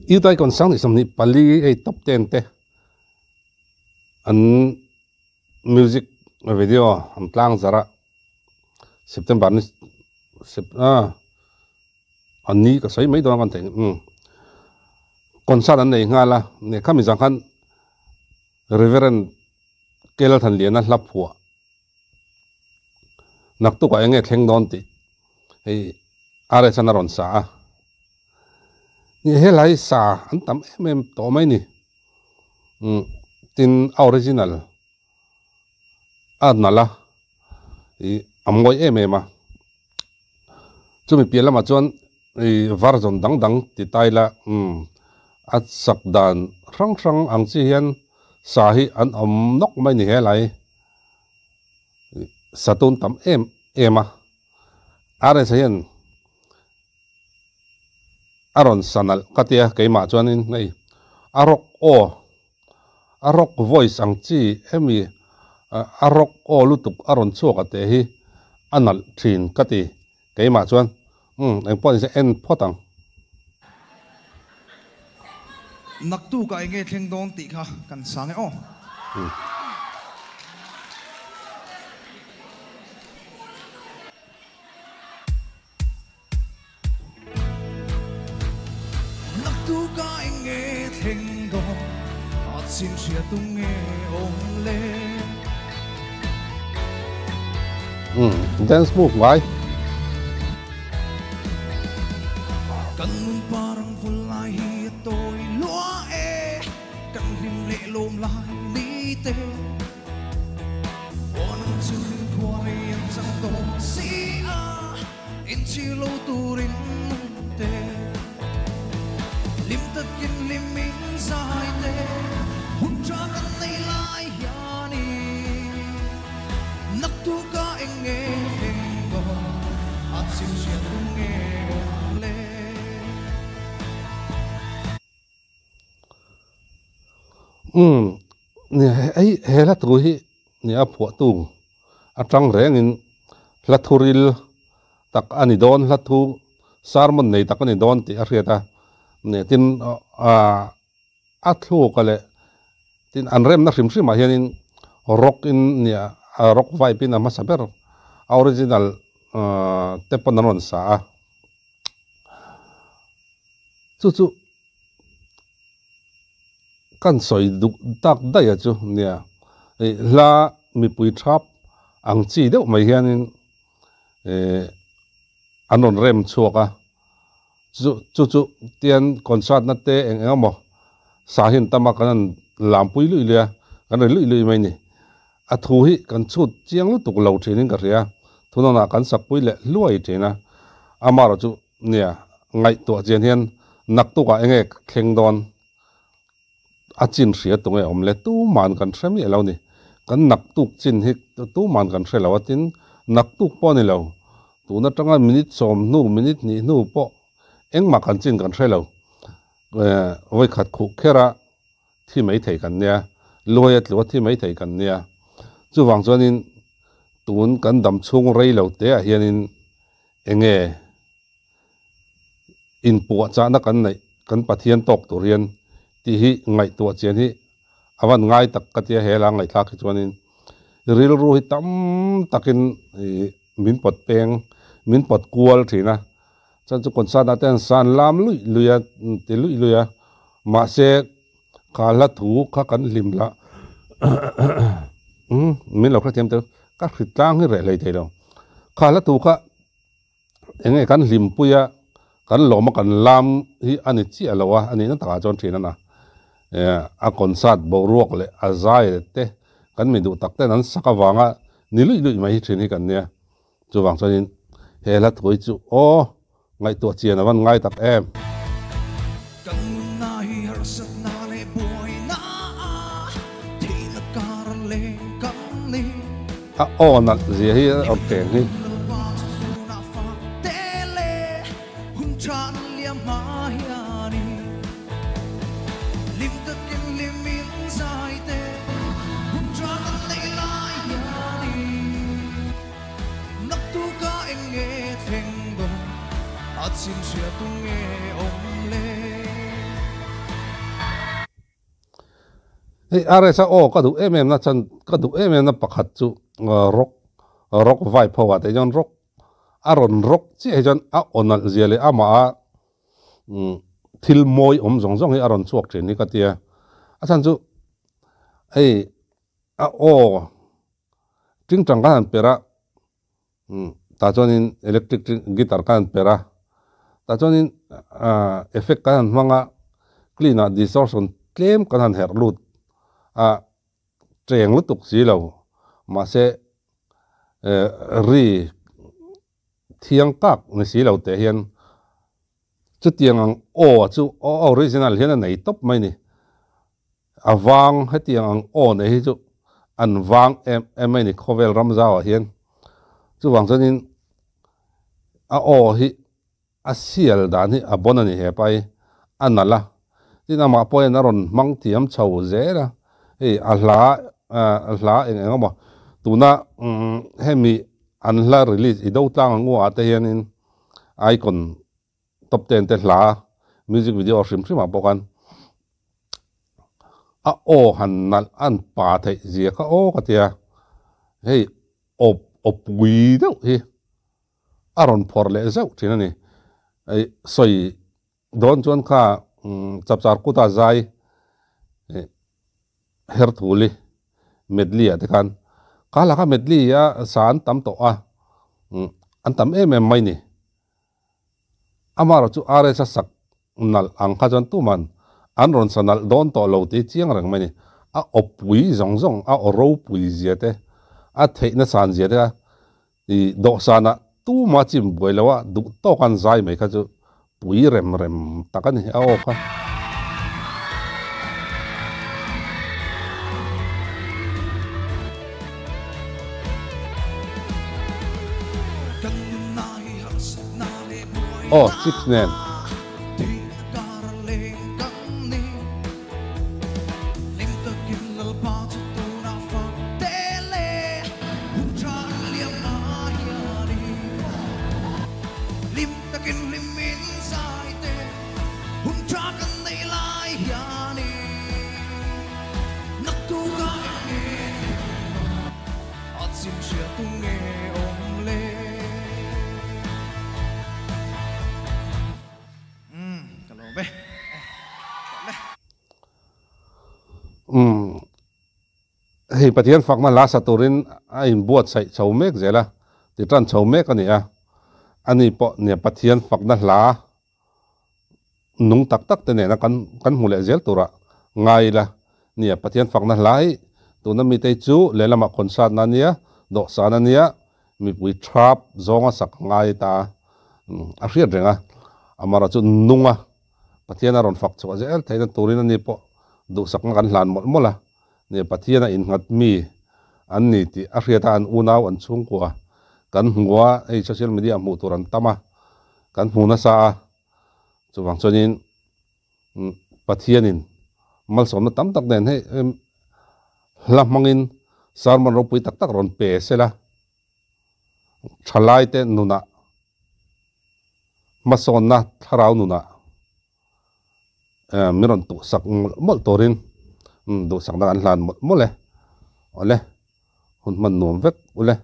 Youth Icon 2024 hei top ten te an music video an tlang zarh a September ni sep ah an ni ka sawi mai dawn a kan theih umm concert an nei nghal a khami zang khan Reverend Kelthanliana hla phuah Naktukah eng nge thleng dawn tih hei RS-an a rawn sa a. Ni helai sa an tam em em tawh mai ni. Umm tin a original a nalh a ih a mawi em em a. Chumi piah lamah chuan ih version dang dang ti ta ila umm a sak dan hrang hrang ang chi hian sa hi an awm nawk mai ni helai. Satun tam em em a, RS hian a rawn sa nalh ka tia keimah chuanin hei a rock aw a rock voice ang chi hemi a rock aw lutuk a rawn chhuak a teh hi a nalh thin ka ti keimah chuan umm engpawh nise en phawt ang. Naktukah enge thleng dawn tih kha kan sang e aw. Naktukah enge thleng dawn a chin hria tu nge awm le. Umm dance move ngai. Kan nun parang vul lai hi a tawi lua e, kan hlim leh lawm lai ni te. Aw nang chu hlim khua rei an chang dawn si a, inchhir lo turin nung te. Hlim takin hlim in zai te, hun tha kan nei lai hianin. Naktuka eng nge eng dawn a chim hriat tum nge awm le. Umm hei he hla thu hi nia phuahtu atang rengin hla thuril tak a ni dawn hla thu sermon nei tak a ni dawn tih a hriat a tin ah A thluk a leh tin an remna hrim hrim ah hianin rock in nia rock vibe in a hmasa ber a original te pawn an rawn sa a chu chu kan sawi duh tak daih a chu nia ih hla mipui thap ang chi deuh mai hianin ih An rawn rem chhuak a, chu chu chu tian concert na te eng eng emaw sa hian tam a kan han lam pui luih luih a, kan ri luih luih mai a ni. A thu hi kan chhut chiang lutuk lo thin in ka hria, thunawnah kan sak pui leh hluai thin a, amaherawh chu nia ngaihtuah chian hian naktukah eng nge thleng dawn a chin hria tunge awm le tuman kan hre miah lo ni. Kan naktuk chin hi tuman kan hre lo a tin naktuk pawh a ni lo. Tun atanga minute sawm hnu minute hnih hnu pawh engmah kan chin kan hre lo. Vawikhat khuh khera thi mai thei kan nia, luaia tlua thi mai thei kan nia. Chuvang chuanin tun kan dam chhung rei lo te ah hianin enge Inpuahchahna kan neih kan Pathian tawk tur hian tih hi ngaihtuah chian hi a van ngai tak ka tia he la ngaihthlak hi chuanin rilru hi tam takin ih min pawt peng min pawt kual thin a chuan chu concert ah te an san lam luih luih a ti luih luih a mahse kha hla thu kha kan hlim lah umm min lo hrethiam teh ka hritlang hi reh hlei thei lo kha hla thu kha. Eng nge kan hlimpui a, kan lawm a kan lam hi a ni chiah lo a, a nihna takah chuan thin a na. A concert boruak leh a zai te kan mi duh tak ten an sak avanga ni luih luih mai hi thin hi kan nia. Chuvang chuanin he hla thu hi chu aw ngaihtuah chian a van ngai tak em. Kan nunna hi harsatna leh buaina a theihna kar leng kan ni. A aw nalh zia hi a awm teng hi. Hei RS-a aw ka duh em em na chan ka duh em em na pakhat chu rock rock vibe ho ah te hian rock a rawn rock chiah hi chuan a aw nalh zia leh amah a thil mawi awm zawng zawng hi a rawn chhuak thin hi ka tia a chhan chu hei a aw tingtang kan han perh a tah chuanin electric guitar kan han perh a tah chuanin ah effect kan han hmang a clean ah distortion tlem kan han herh lut a cheng lutuk si lo mahse eh ri thiang tak ni si lo teh hian chutiang ang aw chu aw original hian a nei tawp mai a ni. A vang hetiang ang aw nei hi chu an vang em em mai a ni khawvel ram zauah hian. Chuvang chuanin a aw hi a sial dan hi a bawn a ni he pa hi a nalh a. Tin amah pawh hian a rawn hmang thiam chho zel a, hei a hla a hla eng eng emaw tuna hemi an hla release i do tlang ang u ah te hianin icon top ten te hla music video hrim hrim ah pawh khan a aw han nalh a han pa theih zia kha aw ka tia hei awp awpui deuh hi a rawn phawrh leh zeuh thin a ni ih sawi dawn chuan kha chapchar kuta zai ih herthuli medley ah te khan kha laka medley a sa an tam tawh a an tam em em mai ni. Amaherawh chu RS a sak nalh ang kha chuan tuman an rawn sa nalh dawn tawh lo tih chiang reng mai a ni. A awpui zawng zawng, a aw ropui zia te, a theihna san zia te kha ih dawhsanah tuma chim buai lo a duh tawk an zai mai kha chu pui rem rem tak a ni a aw kha. Aw chips nen. Umm hei Pathian fakna hla sa turin a inbuatsaih chho mek zel a, ti tan chho mek a ni a, ani pawh nia Pathian fakna hla nung tak tak te nena kan kan hmu leh zel turah ngai ila nia Pathian fakna hla hi tuna mite hi chu lehlamah concert na ania dawhsan ania mipui thap zawnga sak ngai ta a hriat reng a amaherawh chu nunga Pathian a rawn fak chhuah zel theihna turin ani pawh duhsakna kan hlan mawlh mawlh a nia Pathian a innghat mi an ni tih a hriat a an unau an chhungkua kan hmu a hei social media ah hmuh tur an tam a kan hmu nasa a chuvang chuanin Pathianin malsawmna tam tak nen hei hla hmangin sermon ropui tak tak rawn pe sela thalai te nunah hmasawnna thlarau nunah min rawn tuhsak mawlh mawlh turin duhsakna kan hlan mawlh mawlh e awle hun hman nuam vek ule.